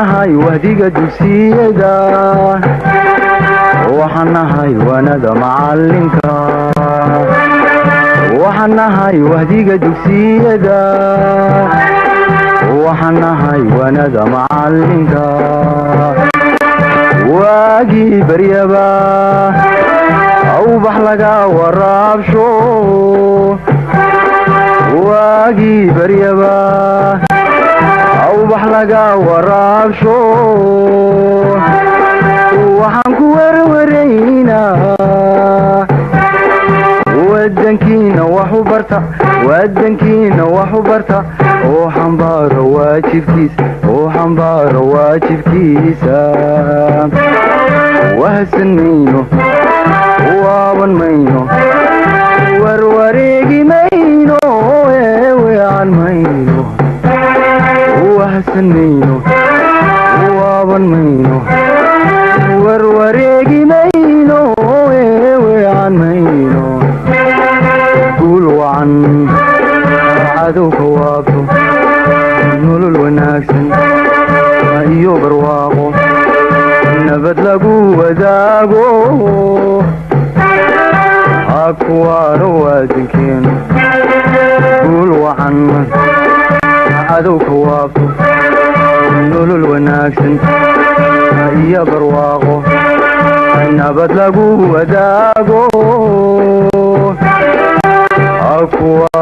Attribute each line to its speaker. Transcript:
Speaker 1: Nahay wahdiga dugsiyada, waxaan nahay waanada macalinka. Waxaan nahay wahdiga dugsiyada, waxaan nahay waanada macalinka. Waagii baryaba awbax laga waraabsho, waagii baryaba awbax laga waraabsho. Waxaan ku werwaraynaa wadankiina wax u barta, wadankiina wax u barta, oo xambaaro waajibkiisa, oo xambaaro waajibkiisa. Wahsan mayno, waaban mayno, warwareegi mayno, eeweecan mayno. Wahsan mayno, waaban mayno, warwareegi mayno, eeweecan mayno. Guul wacan, cadowka waabto, nolol wanaagsan iyo barwaaqo, nabad lagu wadaago, ha kuwaano waadankeenu. Guul wacan, cadowka waabto, nolol wanaagsan iyo barwaaqo, nabad lagu wadaago, ha kuwa.